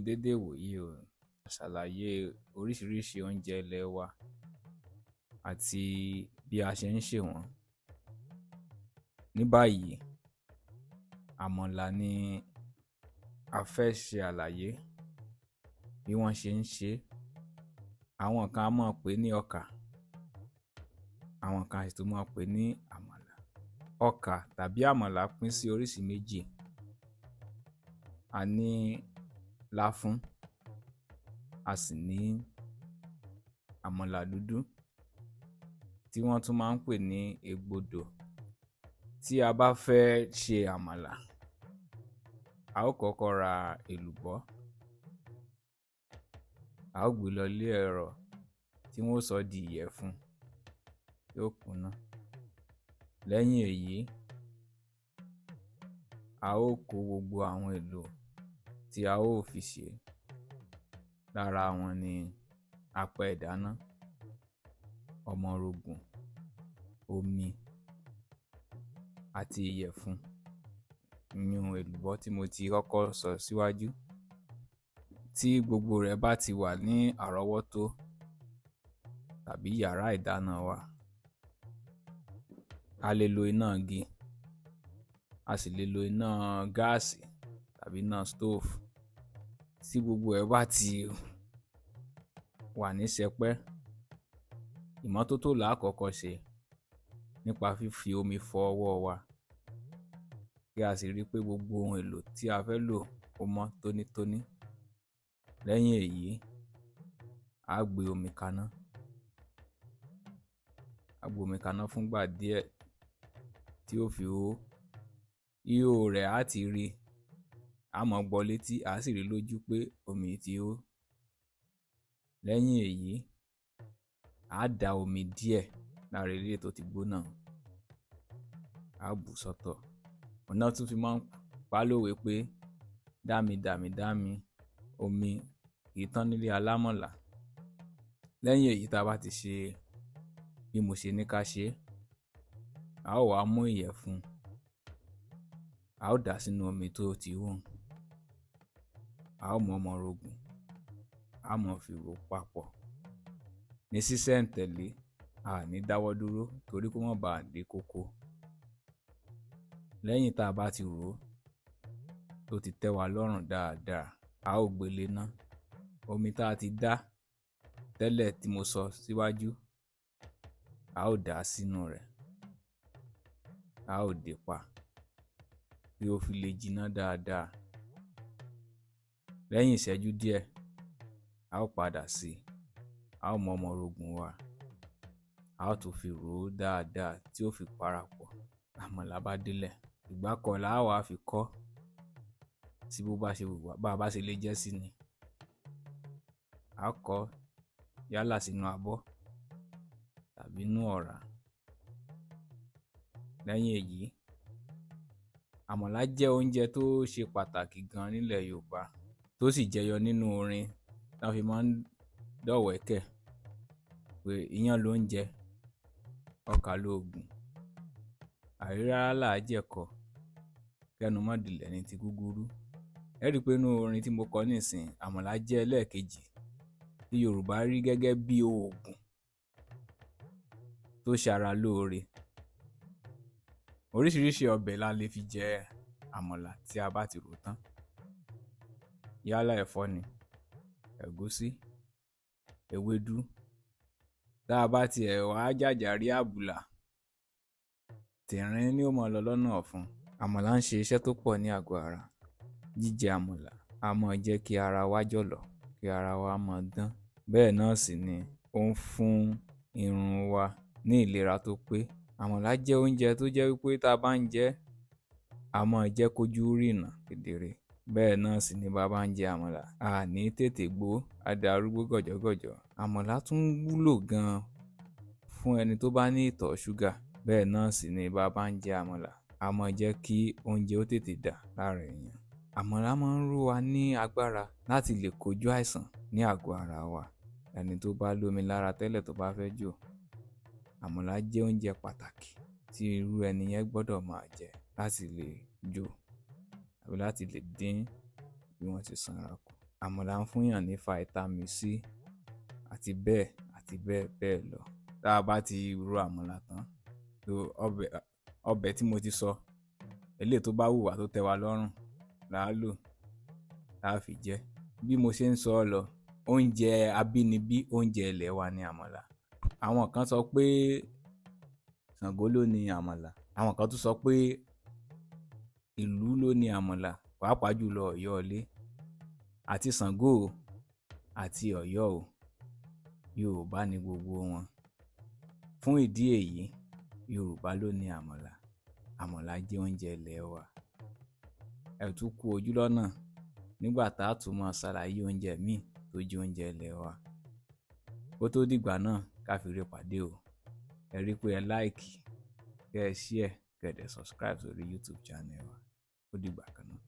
Dédé ìwòyí o. Ṣàlàyé oríṣiríṣi oúnjẹ ilẹ̀ wa àti bí a ṣe ń sè wọ́n. Ní báyìí, àmàlà ni a fẹ́ ṣe àlàyé bí wọ́n ṣe ń ṣe é. Àwọn kan a máa pè é ní ọkà, àwọn kan a sì tún máa pè é ní àmàlà. Ọkà tàbí àmàlà pín sí oríṣi méjì. A ní láfún, a sì ní àmàlà dúdú tí wọ́n tún máa ń pè ní egbodò. Tí a bá fẹ́ ṣe àmàlà, a ó kọ́kọ́ ra èlùbọ́, a ó gbe lọ ilé ẹ̀rọ tí wọ́n ó sọ́ di ìyẹ̀fun yóò kúnná. Lẹ́yìn èyí, a ó kó gbogbo àwọn èlò tí a ó fi sè é. Lára wọn ni apẹ ìdáná, ọmọrogùn, omi àti ìyẹ̀fun, ìyún-un èlùbọ́ tí mo ti kọ́kọ́ sọ síwájú. Tí gbogbo rẹ̀ bá ti wà ní àrọ́wọ́tó tàbí yàrá ìdáná wa, a lè lo iná igi, a sì lè lo iná gáàsì tàbí iná stove. Tí gbogbo ẹ̀ bá ti wà ní sẹpẹ́, ìmọ́tótó là á kọ́kọ́ ṣe nípa fífi omi fọ ọwọ́ wa kí a sì ri pé gbogbo ohun èlò tí a fẹ́ lò ó mọ́ tónítóní. Lẹ́yìn èyí, a á gbé omi kaná, a á gbómi kaná fúngbà díẹ̀ tí ó fi hó. Híhó rẹ̀ á ti ri, á mọ́ gbọ létí, à á sì ri lójú pé omi yìí ti hó. Lẹ́yìn èyí, à á da omi díẹ̀ lára eléyìí tó ti gbóná un, a ó bùú sọ́tọ̀. Òhun ná tún fi máa ń pa á lówe pé dámi dàmí dámi, omi kìí tán nílé alámọ̀là. Lẹ́yìn èyí tá a bá ti ṣe bí mo ṣe ní ká ṣe é, a ó wá mú ìyẹ̀fun, a ó dà á sínú omi tó ti hó un, a ó mú ọmọrogùn, a ó máa fi rò ó papọ̀ ní sísẹ̀-n-tẹ̀lé, a à ní dáwọ́ dúró torí kó má baà dé kókó. Lẹ́yìn tá a bá ti rò ó tó ti tẹ́ wa lọ́rùn dáadáa, a ó gbe léná. Omi tá a ti dá tẹ́lẹ̀ tí mo sọ síwájú, a ó dà á sínú rẹ̀, a ó dè é pa kí ó fi lè jiná dáadáa. Lẹ́yìn ìṣẹ́jú díẹ̀, a ó padà sí i, a ó mú ọmọrogùn wa, a ó tún fi rò ó dáadáa tí ó fi parapọ̀. Làmàlà bá délẹ̀. Ìgbákọ la á wá fi kọ́ sí bó bá ṣe wù wá, bá a bá ṣe lè jẹ́ sí ni. A ó kọ́ yálà sínú abọ́ tàbí inú ọ̀rá. Lẹ́yìn èyí, àmàlà jẹ́ oúnjẹ tó ṣe pàtàkì gan nílẹ̀ Yorùbá tó sì jẹyọ nínú orin tán fi máa ń dọ́wẹ̀ẹ́kẹ̀ pé iyán lóúnjẹ, ọkà loògùn, àìrí rárá là á jẹ̀kọ, kẹ́nu má dilẹ̀ ní ti gúgúrú. Ẹ ẹ́ ri pé nínú orin tí mo kọ nísìnyí, àmàlà jẹ́ ẹlẹ́ẹ̀kejì tí Yorùbá rí gẹ́gẹ́ bí oògùn tó ṣara lóore. Oríṣiríṣi ọbẹ̀ la le fi jẹ àmàlà tí a bá ti rò ó tán. Yálà ẹ̀fọ́ ni, ẹ̀gúsí, ewédú. Tá a bá tiẹ̀ wá jàjà rí àbùlà, tìrín ni ó máa lọ lọ́nà ọ̀fun. Àmàlà ń ṣe iṣẹ́ tó pọ̀ ní àgọ́ ara. Jíjẹ àmàlà á máa jẹ́ kí ara wa jọ̀lọ̀, kí ara wa máa dán. Bẹ́ẹ̀ náà sì ni ó ń fún irun wa ní ìlera tó pé. Àmàlà jẹ́ oúnjẹ tó jẹ́ wí pé tá a bá ń jẹ ẹ́, á máa jẹ́ kójú rìnà kedere. Bẹ́ẹ̀ náà sì ni bá a bá ń jẹ àmàlà, a à ní tètè gbó, á darúgbó gọ̀jọ́gọ̀jọ́. Àmàlà tún wúlò gan fún ẹni tó bá ní ìtọ̀ ṣúgà. Bẹ́ẹ̀ náà sì ni bá a bá ń jẹ àmàlà, á máa jẹ́ kí oúnjẹ ó tètè dà lára èèyàn. Àmàlà máa ń ró wa ní agbára láti lè kojú àìsàn ní àgọ́ ara wa. Ẹni tó bá lómi lára tẹ́lẹ̀ tó bá fẹ́ jò, àmàlà jẹ́ oúnjẹ pàtàkì tí irú ẹni yẹn gbọ́dọ̀ máa jẹ láti lè jò tàbí láti lè dín bí wọ́n ti sanra kù. Àmàlà ń fúnyàn ní fáítámì C àti bẹ́ẹ̀ àti bẹ́ẹ̀ bẹ́ẹ̀ lọ. Tá a bá ti ro àmàlà tán, tó ọbẹ̀, ọbẹ̀ tí mo ti sọ, eléyìí tó bá wù wá tó tẹ́ wa lọ́rùn là á lò, tá a fi jẹ. Bí mo ṣe ń sọ ọ́ lọ, oúnjẹ abínibí, oúnjẹ ilẹ̀ wa ni àmàlà. Àwọn kan sọ pé Ṣàngó ló ni àmàlà. Àwọn kan tún sọ pé ìlú ló ni àmàlà, pàápàá jùlọ Ọ̀yọ́ ilé. Àti Ṣàngó o àti Ọ̀yọ́ o, Yorùbá ni gbogbo wọn. Fún ìdí èyí, Yorùbá ló ni àmàlà. Àmàlà jẹ́ oúnjẹ ilẹ̀ wa. Ẹ tún kú ojú lọ́nà nígbà tá a tún máa ṣàlàyé oúnjẹ míì tó jẹ́ oúnjẹ ilẹ̀ wa. Kó tó dìgbà náà, ká fi ire pàdé o. Ẹ rí pé ẹ like, kẹ́ ẹ share, kẹ́ ẹ dẹ̀ subscribe sórí YouTube channel wa. Ó dìgbà kan náà.